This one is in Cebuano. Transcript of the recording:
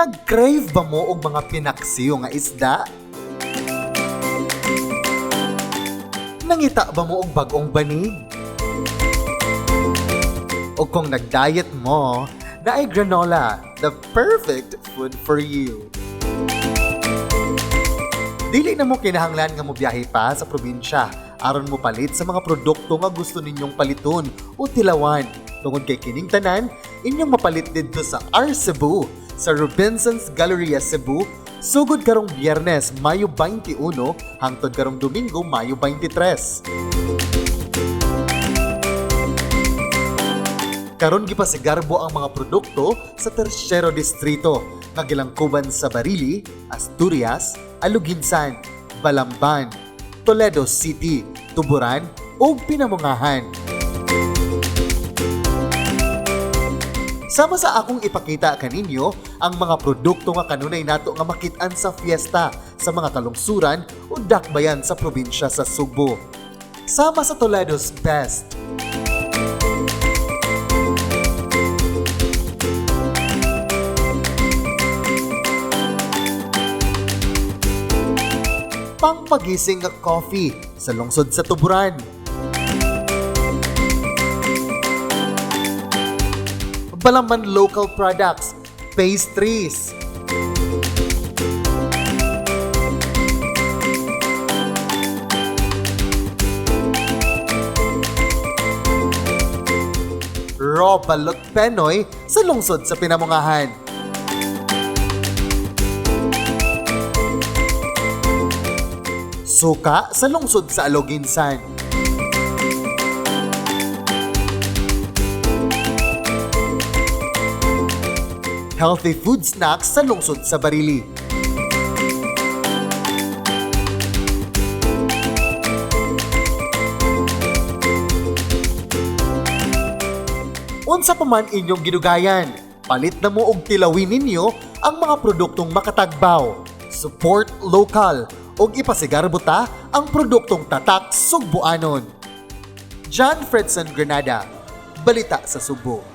Nag-crave ba mo og mga pinaksiw nga isda? Nangita ba mo og bag-ong banig? O kung nag-diet mo, naay granola, the perfect food for you. Dili na mo kinahanglan nga mobiyahe pa sa probinsya aron mo palit sa mga produkto nga gusto ninyong paliton o tilawan. Tungod kay kining tanan, inyong mapalit didto sa R Cebu sa Robinson's Galleria Cebu sugod karong Biyernes, Mayo 21, hangtod karong Domingo, Mayo 23. Karon gipasigarbo ang mga produkto sa Tersyero Distrito nga gilangkuban sa Barili, Asturias, Aluginsan, Balamban, Toledo City, Tuburan ug Pinamungahan. Sama sa akong ipakita kaninyo ang mga produkto nga kanunay nato nga makit-an sa fiesta sa mga kalungsuran o dakbayan sa probinsya sa Sugbo. Sama sa Toledo's Best. Pangpagising nga coffee sa lungsod sa Tuburan. Balamban local products, pastries. Raw balot penoy sa lungsod sa Pinamungahan. Suka sa lungsod sa Aloginsan. Healthy food snacks sa lungsod sa Barili. Unsa pa man inyong gidugayan, palit na mo og tilawin ninyo ang mga produktong makatagbaw. Support local ug ipasigarbo ta ang produktong tatak Sugboanon. John Fredson Granada, Balita sa Sugbo.